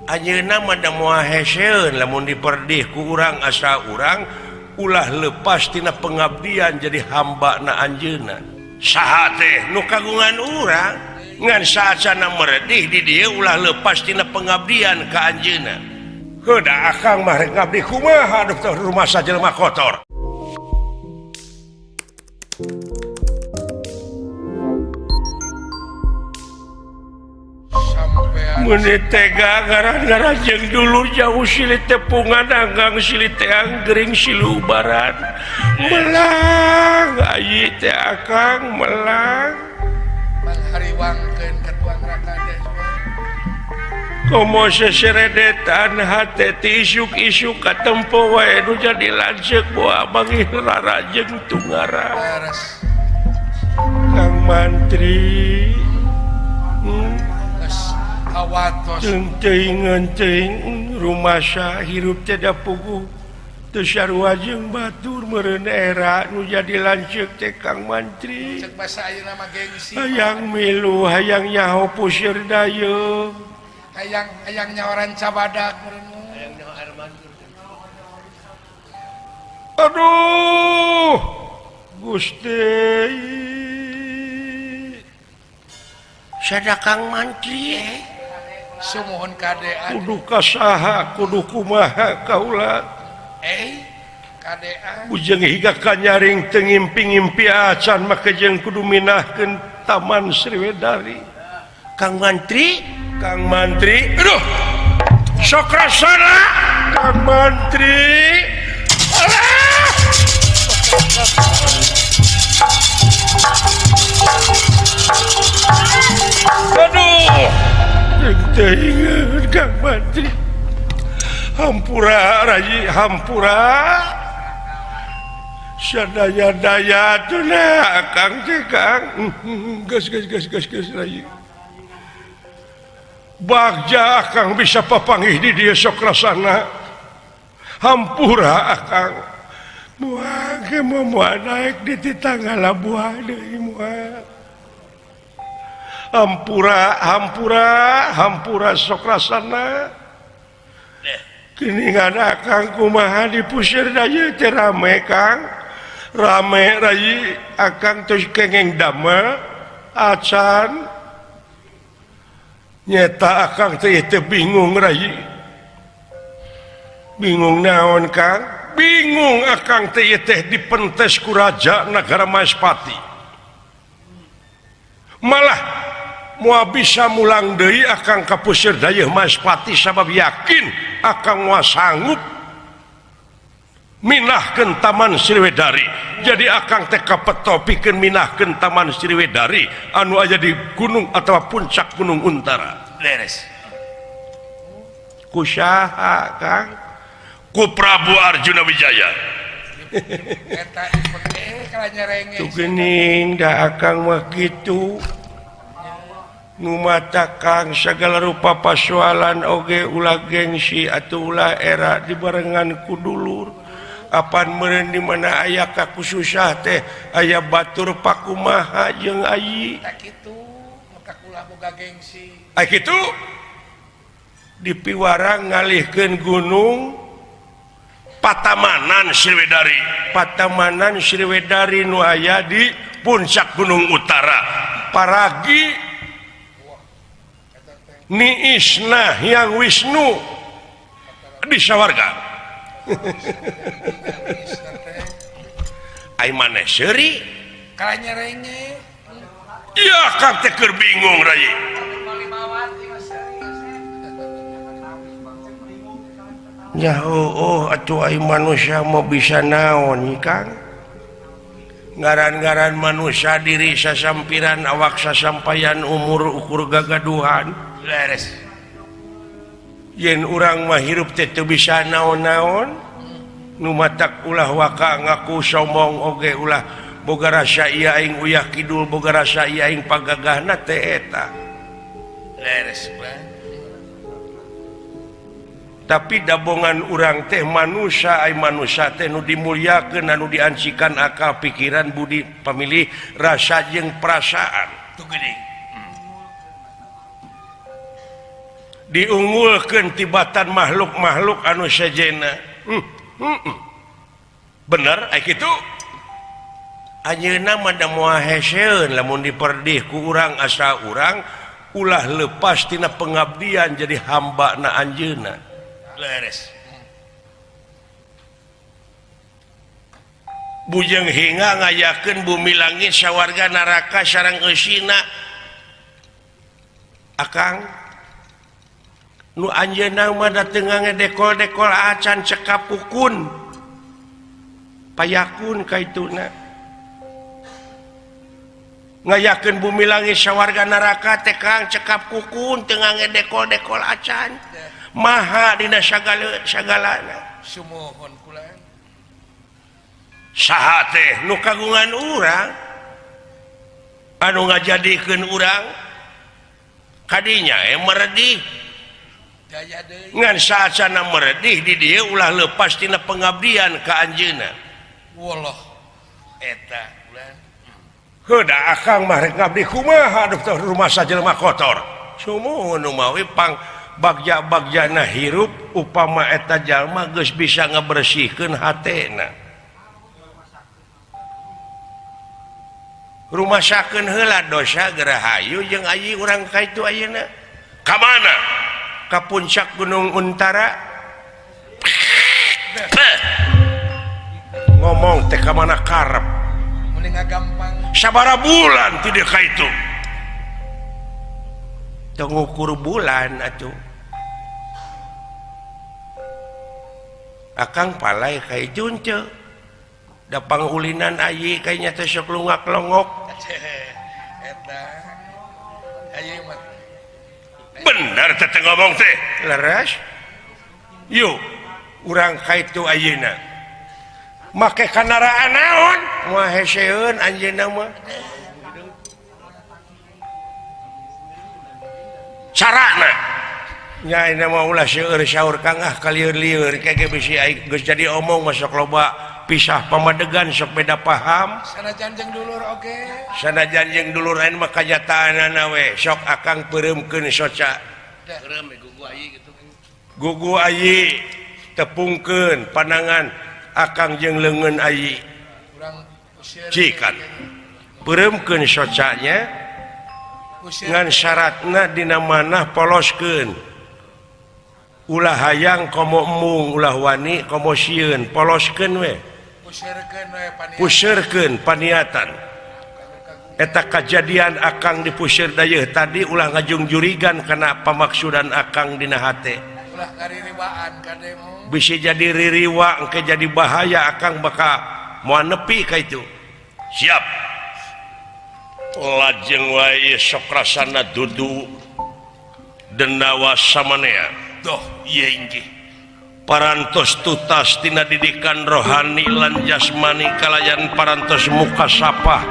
Anjeunna mah da moal heseun lamun diperdih ku urang asa urang ulah lepas tina pengabdian jadi hamba na anjeunna. Saha teh nu kagungan urang ngan saacana meredih di dieu ulah lepas tina pengabdian ka anjeunna. Heuh da akang mah rek ngabdi kumaha duh rumah sajelema kotor. Meni tega gara-gara jeung dulur jauh silih tepungan anggang silih teang gering silu barat melang ayi teh akang melang manghariwangkeun ka tuang raka teh komo seseredetan hate ti isuk-isuk katempo wae nu jadi lanceuk boa bangih rarajeng tunggara Kang Mantri teuing rumasa hirup tidak puguh teu sarua jeung batur meureun era nu jadi lanceuk teh Kang Mantri. Cek basa ayeuna mah gengsi. Hayang milu hayang nyaho puseur dayeuh. Hayang hayang nyaoran cabadak meureun. Hayang nyaho air mancur. Aduh Gusti. Sada Kang Mantri sumuhun KDA kudu kasaha kudu kumaha kaula KDA bujeng higa kanyaring teu ngimpi-ngimpi acan make jeung kudu minahkeun Taman Sriwedari. Kang Mantri, Kang Mantri, aduh sok rasana Kang Mantri. Alah! Aduh teuing Kang Mantri. Hampura rayi hampura. Sadaya-daya tuna Kang teh Kang. Geus geus geus geus geus rayi. Bagja Akang bisa papanggih di dieu sok rasana. Hampura Akang. Moal ge moal naik di titangga labuah deui moal. Hampura hampura hampura sok rasana. Geuningan Akang kumaha dipusir dayeuh teh rame Kang. Rame rayi Akang terus kengeng damel acan. Nyeta Akang teh teu bingung rayi. Bingung naon Kang? Bingung Akang teh teh dipentes ku raja nagara Maespati. Malah moal bisa mulang deui Akang ka puseur dayeuh Maespati sabab yakin Akang moal sanggup minahkeun Taman Sriwedari. Jadi Akang teh kapeto pikeun minahkeun Taman Sriwedari anu aya di gunung atawa puncak Gunung Untara. Leres. Ku saha Kang? Ku Prabu Arjuna Wijaya. Eta Tuh geuning da Akang mah kitu. Nu mata Kang sagala rupa pasoalan oge ulah gengsi atuh ulah era dibarengan ku dulur. Apan meureun di mana aya kakususah teh aya batur pakumaha jeung ayi. Tah kitu maka ulah boga gengsi. Ai kitu dipiwarang ngalihkeun gunung Patamanan Sriwedari. Patamanan Sriwedari nu aya di puncak Gunung Utara. Paragi Niisna Hyang Wisnu di sawarga. Ai maneh seuri? Kalah nyerenge. Iya Kang teh keur bingung rayi. Ya oh atuh ai manusia mau bisa naon Kang? Ngaran-ngaran manusia diri sasampiran awak sasampayan umur ukur gagaduhan. Leres. Yen urang mah hirup teh teu bisa naon-naon. Nu matak ulah waka ngaku sombong oge ulah boga rasa ieu aing uyah kidul boga rasa ieu aing pagagahna teh eta. Leres bang. Tapi dabongan urang teh manusia ai manusia teh nu dimulyakeun anu diancikan akal pikiran budi pamilih rasa jeung perasaan. Tuh geuning. Diunggulkeun tibatan makhluk-makhluk anu sejena. Bener ai kitu? Anjeunna mah da moal heseun lamun diperdih ku urang asa urang ulah lepas tina pengabdian jadi hamba na anjeunna. Leres. Bujeng hinga ngayakeun bumi langit sawarga neraka sareng eusina. Akang nu anjeunna mah da teu ngedekol-dekol acan cekap pukun payakun kaituna ngayakeun bumi langit sawarga neraka teh Kang cekap kukun teu ngedekol-dekol acan maha dina sagala sagalana sumuhun kula saha teh nu kagungan urang anu ngajadikeun urang kadinya meredih ngan saacana meredih di dieu ulah lepas tina pengabdian ka anjeunna. Wallah eta ulah heuh da akang mah rek ngabdi kumaha aduh rumah sajelema kotor. Sumuhun nu mawi pang bagja-bagjana hirup upama eta jalma geus bisa ngabersihkeun hatena. Rumasakeun heula dosa gerahayu jeung ayi urang ka itu ayeuna. Ka mana? Ka puncak Gunung Untara. Ngomong teh ka mana karep. Mending gampang. Sabaraha bulan ti ka itu. Teu ngukur bulan atuh. Akang palai ka itu henteu. Da pangulinan ayi kayaknya teh sok lungak-longok. Eta. Ayi mah bener teh ngomong teh leres. Yuk urang ka itu ayeuna. Make kanaraan naon? Moal heseun anjeunna mah. Carana nya ayeuna mah ulah seueur saur Kang ah kalieur-lieur kege bisi geus jadi omong mah sok loba pisah pamadegan sok beda paham. Sanajan jeung dulur oge. Sanajan jeung dulur lain mah kanyataanana we sok akang peureumkeun soca. Peureum gugu ayi kitu. Gugu ayi tepungkeun panangan akang jeung leungeun ayi. Urang usir. Cikan. Peureumkeun socanya ngan syaratna dina manah poloskeun. Ulah hayang komo embung, ulah wani komo sieun, poloskeun we. Pusirkeun paniatan. Eta kajadian akang dipusir dayeuh tadi ulah ngajung-jurigan kana pamaksudan akang dina hate. Ulah ngaririwaan kademu. Bisi jadi ririwa engke jadi bahaya akang bakal moal nepi ka itu. Siap. Lajeng wae sok rasana dudu denawa samanea. Doh ieu inggih. Parantos tutas tina didikan rohani lan jasmani kalayan parantos muka sapah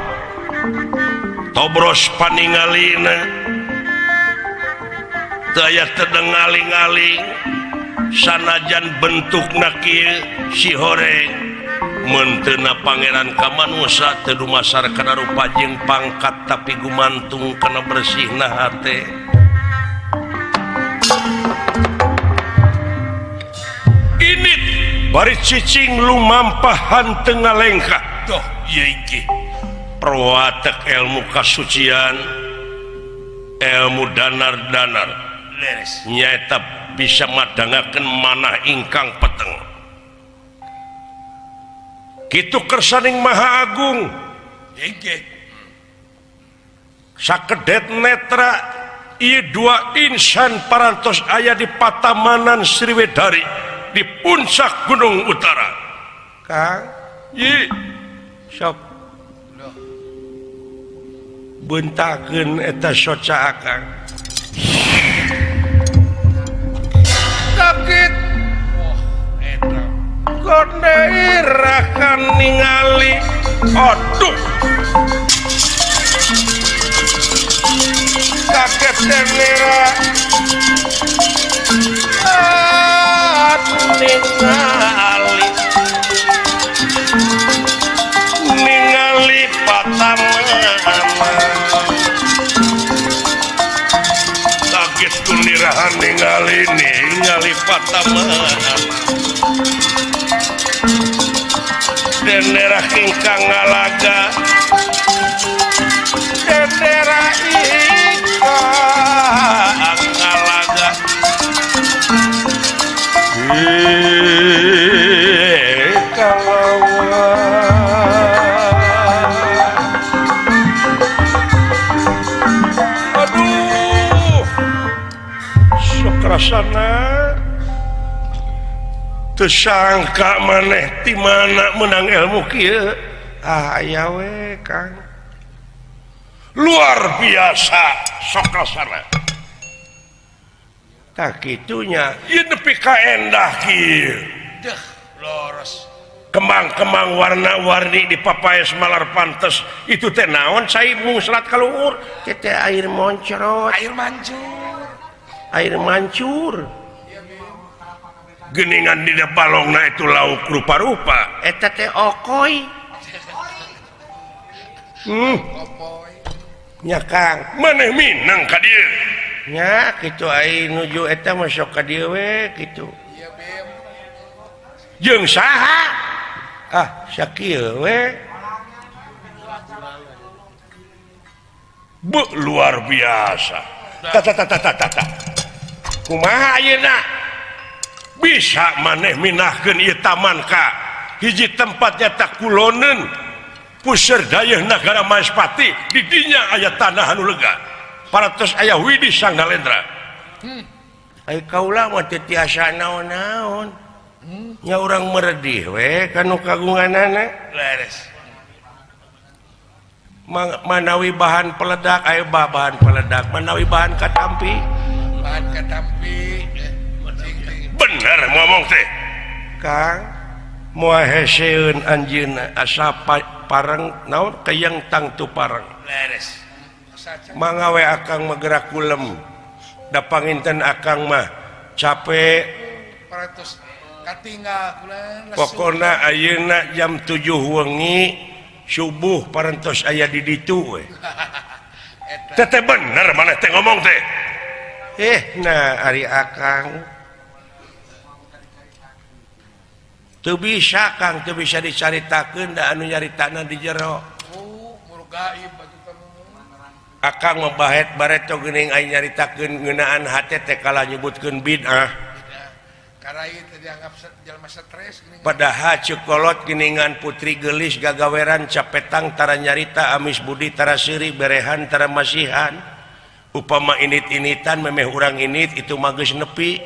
tobros paningalina teu aya tedengaling-aling sanajan bentukna kieu si horeng menteuna pangeran kamanusa teu dumasar kana rupa jeung pangkat tapi gumantung kana bersihna hate. Ini bari cicing lumampahan tengah lengkah. Doh ieu inggih. Perwatek ilmu kasucian, ilmu danar-danar. Leres. Nyaeta bisa madangakeun manah ingkang peteng. Kitu kersaning Maha Agung. Inggih. Sakedet netra ieu dua insan parantos aya di patamanan Sriwedari di puncak Gunung Utara. Kang, ye sok bentakeun eta soca akang. Kaget. Wah, eta. Kondeirakan ningali. Aduh. Kaget tenera. Ningali. Ningali patamanan. Kaget Tunirahan ningali ningali pataman dendera ingkang ngalaga dendera ingkang ngalaga aduh sok rasana tersangka maneh di mana menang ilmu kieu ah aya we Kang luar biasa sok rasana tah kitunya ieu nepi ka endah kieu deh loros kembang-kembang warna-warni di papaes malar pantes itu teh naon cai mung selat kaluhur teh air moncrot air mancur air mancur geningan di balongna itu lauk rupa-rupa eta teh okoy nya Kang maneh minang ka dieu nya kitu ai nuju eta mah sok ka dieu we kitu jeung saha ah sakieu we bu luar biasa ta ta ta ta ta ta kumaha ayeuna bisa maneh minahkeun ieu taman ka hiji tempatnya tak kuloneun puseur dayeuh nagara Maespati di dinya aya tanah anu lega paratos aya Widi Sang Nalendra ai kaula mah teu tiasa naon-naon nya urang meredih we kanu kagunganana leres manawi bahan peledak aya bahan peledak manawi bahan katampi bener ngomong teh Kang moal heseun anjeunna asa pareng naon kayang tangtu pareng leres mangga we akang mah gerak kulem da panginten akang mah capek pokona ayeuna jam 7 wengi subuh parantos aya di ditu we teh teh bener maneh teh ngomong teh nah ari akang teu bisa Kang teu bisa dicaritakeun da anu nyaritana di jero akang mah bahet bareto geuning aya nyaritakeun ngeunaan hate teh kala nyebutkeun bid'ah padahal cekolot geningan putri gelis gagaweran capetang tara nyarita amis budi tara seuri berehan tara masihan upama init-initan memeh urang init itu mah geus nepi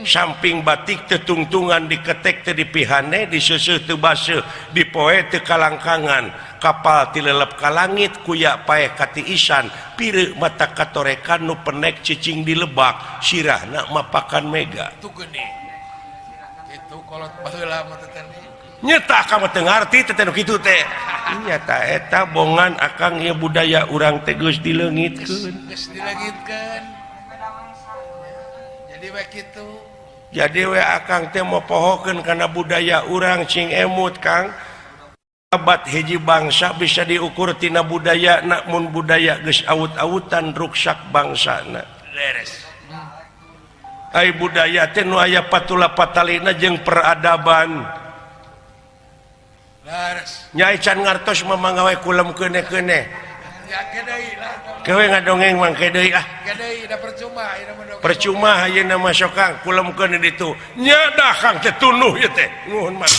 samping batik tetungtungan diketek teu dipihane diseuseuh teu baseuh dipoe teu kalangkangan kapal tilelep ka langit kuya paeh katiisan pireuk mata katorekan nu penek cicing di lebak sirahna mapakan mega itu kolot baheula mah teh nyeta akang mah teu ngarti teh nu kitu teh nyata eta bongan akang ieu budaya urang teh geus dileungitkeun geus dileungitkeun jadi we kitu jadi we akang teh mopohokeun kana budaya urang cing emut Kang abad hiji bangsa bisa diukur tina budaya namun budaya geus awut-awutan ruksak bangsana leres ai budaya teh nu aya patula patalina jeung peradaban leres nya can ngartos mah mangga we kulem keuneh-keuneh kewe ngadongeng mangke deui ah percuma ayeuna mah sok Kang kulemkeun di ditu nya dah Kang teh tunuh ieu teh nuhun mah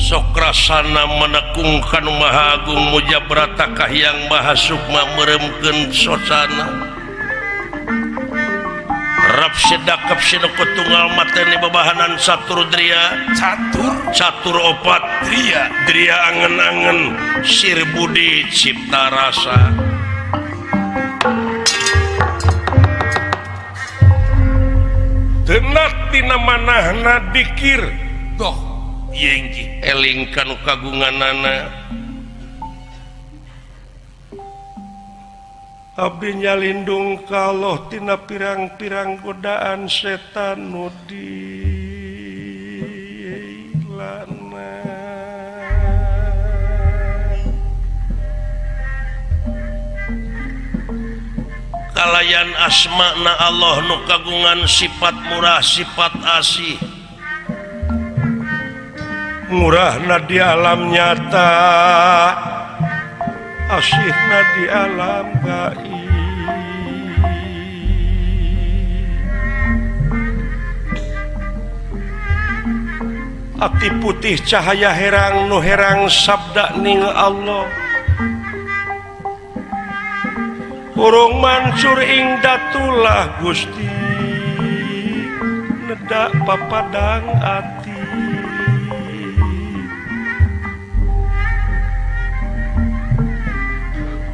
Sokrasana menekungkan Maha Agung Mujabrata Kahiyang Maha Sukma meremkeun sosana Rap sedakep sinuku tunggal mateni babahanan satur dria catur catur opat dria dria angen-angen sir budi cipta rasa tenat tina manahna dikir doh yengki eling kanu kagunganana Abdi nyalindung ka Allah tina pirang-pirang godaan setan nu dilana. Kalayan asmana Allah nu kagungan sifat murah sifat asih. Murahna di alam nyata, asihna di alam gaib. Ati putih cahaya herang nu herang sabda ning Allah. Urung mancur ing datulah Gusti nedak papadang ati.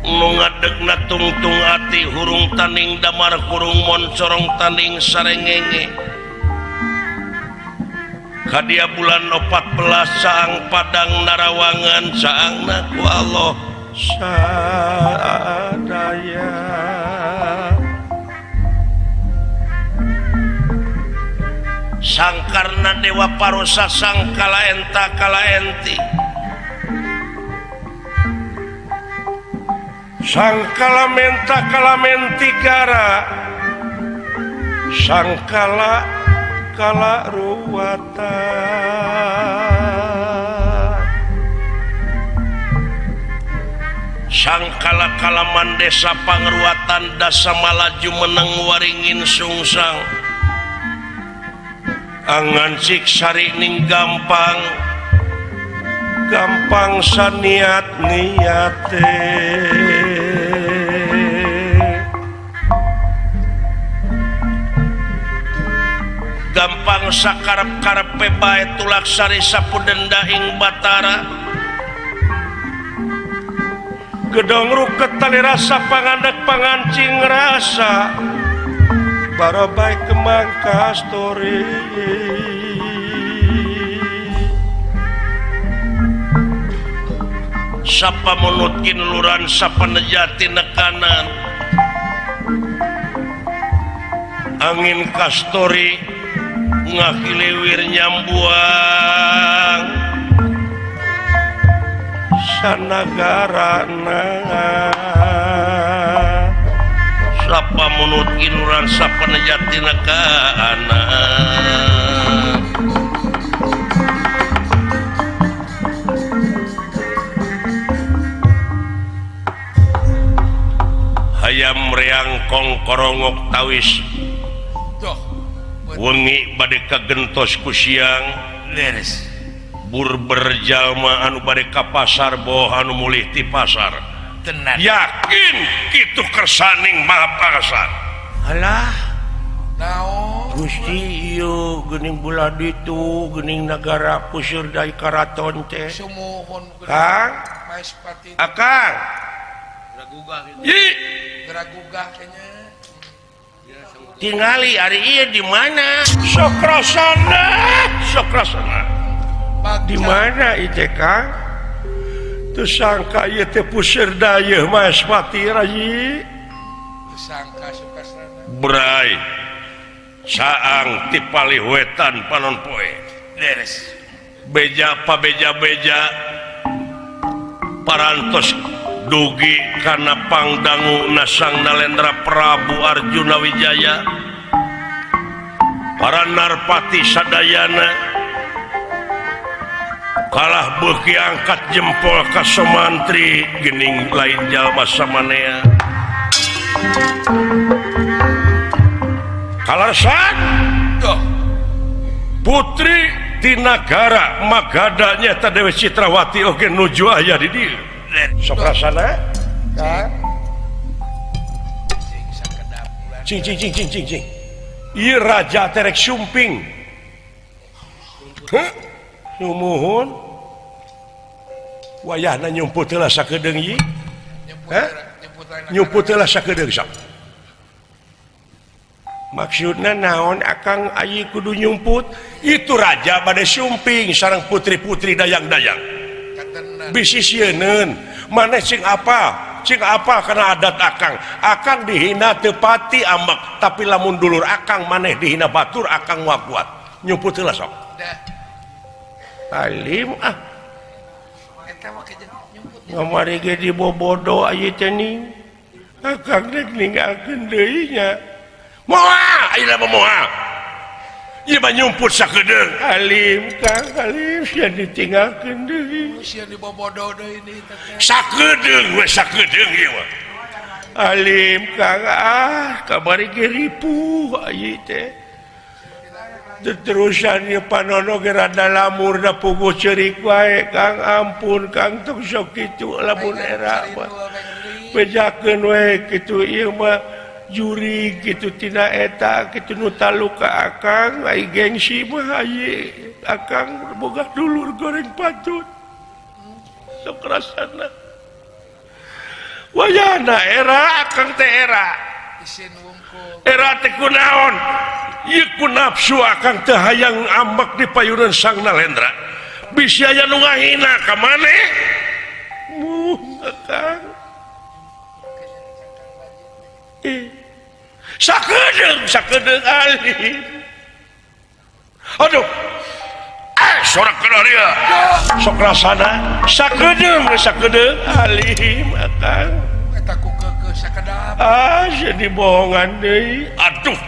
Nu ngadegna tungtung ati hurung taning damar hurung moncorong taning sarengenge. Kadia bulan 14 saang padang narawangan saangna ku Allah sadaya. Sangkarna dewa parosa sangkala enta kala enti. Sangkala menta kalamenti gara, sangkala kala ruwata. Sangkala kalaman desa pangruatan dasa malaju meneng waringin sungsang. Angan cik sarining gampang, gampang saniat niate. Gampang sakarep-karepe bae tulak sari sapu denda ing Batara. Gedong ruket tali rasa pangandak pangancing rasa barobai kemang kastori. Sapa menutkin luran sapa nejati nekanan. Angin kastori ngakiliwir nyambuang sanagarana. Sapa munut inuran sapa nejati nekanan. Hayam reang kongkorongok tawis wengi bade kagentos ku siang. Leres. Burber jalma anu bade ka pasar boh anu mulih ti pasar. Tenan. Yakin kitu kersaning Maha Pangasan. Alah. Naon? Gusti ieu geuning belah ditu geuning nagara puseur dai karaton teh. Sumuhun. Kang. Maespati. Akang. Geragugah. Yi. Geragugah kayaknya. Tingali ari ieu di mana? Sokrasana, sokrasana. Di mana ieu Kang? Teu sangka ieu teh puseur dayeuh Maespati rayi. Teu sangka sokrasana. Bray. Saang ti palih wetan panon poe. Leres. Beja pabeja-beja parantos dugi kana pangdangu Sang Nalendra Prabu Arjuna Wijaya. Para narpati sadayana kalah beuki angkat jempol ka somantri geuning lain jalma samanea. Kalarsan putri Tinagara Magadha nyaeta Dewi Citrawati oge nuju aya di dieu. Sok rasana? Cing cing cing cing cing cing. Ieu raja terek sumping. Heuh. Sumuhun. Wayahna nyumput heula sakedeung ieu. Hah? Nyumput heula sakedeung sok. Maksudna naon akang ayi kudu nyumput? Itu raja bade sumping sareng putri-putri dayang-dayang. Bisi sieuneun, maneh cing apa? Cing apal kana adat akang. Akang dihina teu pati ambek, tapi lamun dulur akang maneh dihina batur akang moal kuat. Nyumput heula sok. Alim ah. Ngamari ge dibobodo ieu teh ning. Akang rek ninggalkeun deui nya. Moal, ayeuna mah moal. Ieu mah nyumput sakedeung. Alim Kang, alim sia ditinggalkeun deui. Sia dibobodo deui ni teh. Sakedeung we sakedeung ieu mah. Alim Kang ah, kamari ge ripuh ieu teh. Terusan ieu panono ge rada lamur da puguh ceurik wae Kang, ampun Kang tong sok kitu lamun era mah. Bejakeun we kitu ieu mah juri kitu tina eta kitu nu taluka akang ai gengsi mah ai akang boga dulur goreng patut. Sok rasana. Wayahna era akang teh era. Isin wungkul. Era teh kunaon? Ieu ku nafsu akang teh hayang ambek di payunan Sang Nalendra. Bisi aya nu ngahina ka maneh? Muh akang. Sakedeung sakedeung alim. Aduh. Sorak kana dia. Sok rasana sakedeung sakedeung alim akang. Eta ku keukeuh sakedap. Ah, jadi bohongan deui. Aduh.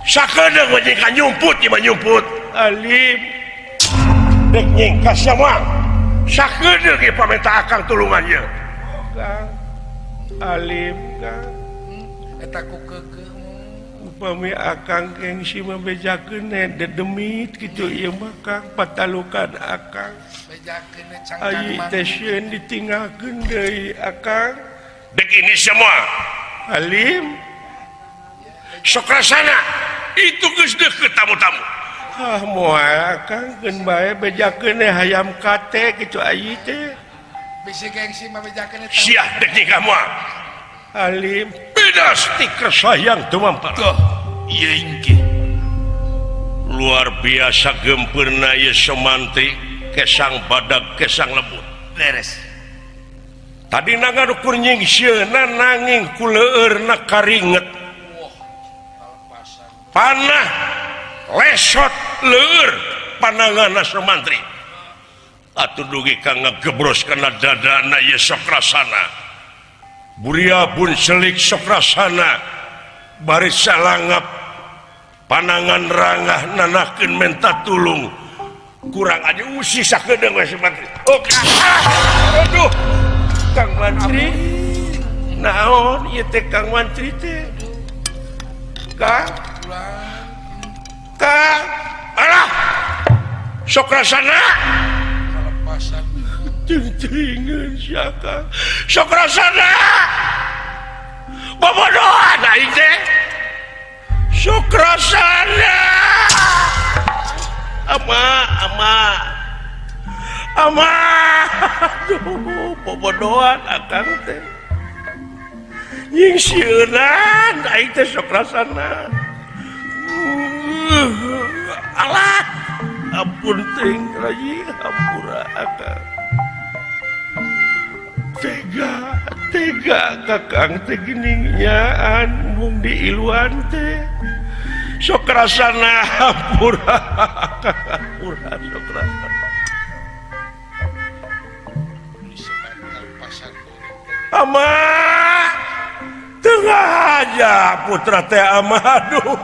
Sakedeung we jeung nyumput ieu mah nyumput. Alim. Dek nyingkas sia moal. Sakedeung ieu pamenta akang tulungan ieu. Kang. Alim Kang. Eta ku keukeuh upami akang gengsi mah bejakeun dedemit kitu ieu mah Kang patalukan akang. Bejakeun cangkang Ai mah. teh sieun ditinggalkeun deui akang. Dek ini semua. Alim. Sok rasana itu geus deukeut tamu-tamu. Ah moal akang keun bae bejakeun hayam kate kitu ai teh. Bisi gengsi mah bejakeun eta. Sia dek nikah moal. Alim pedas tiker sayang tumampar. Yengki. Luar biasa gempeurna ieu Somantri kesang badag kesang lembut. Beres. Tadi nangarukur nyingseuna nanging ku leueurna karinget. Panah lesot leur pananganna Somantri. Atuh dugi ka ngagebros kana dadana ieu Sokrasana. Buria bun selik Sokrasana bari salangap panangan rangah nanakeun menta tulung kurang aja usi sakedeung we Somantri. Oke. Aduh. Kang Mantri. Naon ieu teh Kang Mantri teh? Kang. Kang. Alah. Sokrasana. Kalepasan. Ting-tingan sia Kang. Sokrasana. Bobodohan aing teh. Sokrasana. Ama ama. Ama. Aduh, bobodohan akang teh. Nyingsieunan aing teh Sokrasana. Alah. Ampun ting rayi hampura akang. Tega, tega kakang teh geuning nyaan mung diiluan teh. Sokrasana hampura hampura Sokrasana. Ama tengah aja putra teh ama aduh.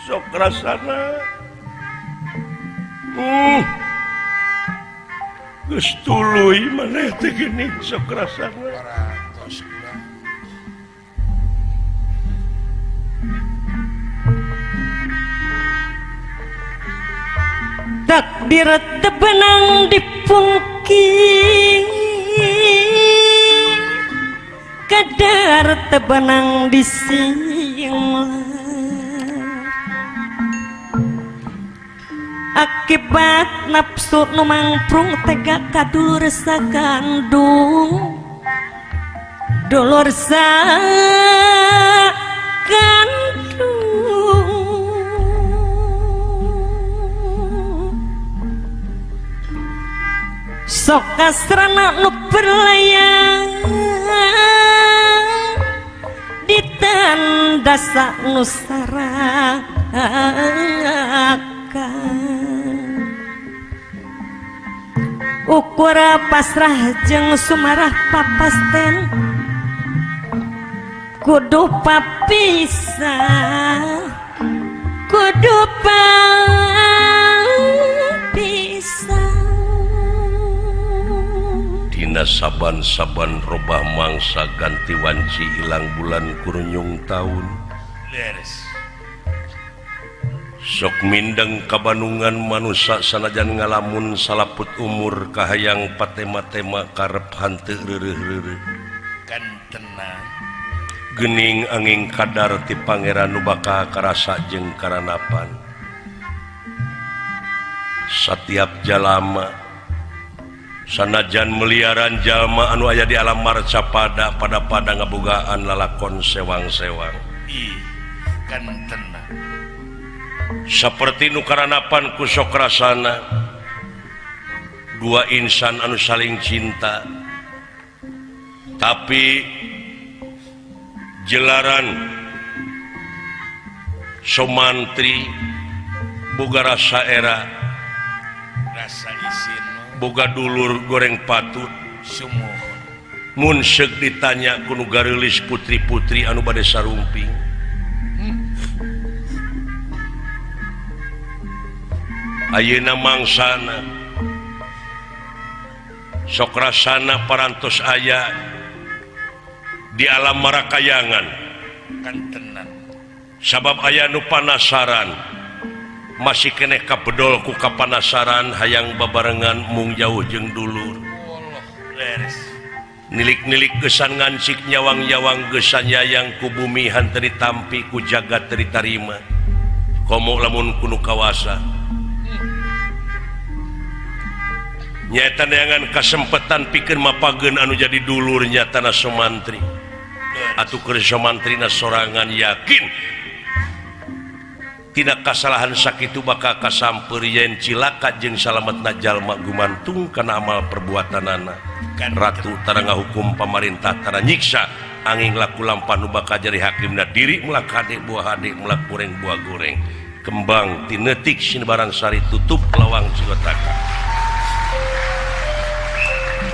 Sokrasana. Geus tuluy maneh teh geuning Sokrasana. Takdir teu beunang dipungkiri, kadar teu beunang disinglar. Akibat nafsu nu mangprung tega ka dulur sakandung, dulur sakandung. Sok kasrana nu berlayang Ditandasa nusaraka ukura pasrah jeung sumarah papasten kudu papisah kudu papisah. Dina saban-saban robah mangsa ganti wanci ilang bulan kurunyung taun. Sok mindeng kabanungan manusa sanajan ngalamun salaput umur kahayang patema-tema karep hanteu reureuh-reureuh. Kan tenang. Gening angin kadar ti pangeran nu bakal karasa jeung karanapan. Satiap jalama sanajan meliaran jalma anu aya di alam marcapada pada-pada ngabogaan lalakon sewang-sewang. Ih, kan tenang. Saperti nu karanapan ku sokrasana dua insan anu saling cinta tapi jelaran somantri boga rasa era rasa isin boga dulur goreng patut sumuhun mun seuk ditanya ku nu gareulis putri-putri anu bade sarumping. Ayeuna mangsana sokrasana parantos aya di alam marakayangan kan tenang sabab aya nu panasaran masih keneh kabedol ku kapanasaran hayang babarengan mung jauh jeung dulur. Nilik-nilik gesan ngancik nyawang-nyawang gesan yayang ku bumi hanteu ditampi ku jagat teu ditarima komo lamun ku nu kawasa. Nyata neangan kasempatan pikeun mapageun anu jadi dulur nyatana Somantri atuh keur Somantrina sorangan yakin tina kasalahan sakitu bakal kasampeur yen cilaka jeung salametna jalma gumantung kana amal perbuatanana. Ratu tara ngahukum pamarintah tara nyiksa angin laku lampah nu bakal jadi hakimna diri mulak hade buah hade mulak goreng buah goreng kembang tinetik sinebarang sari tutup lawang Cilotaka.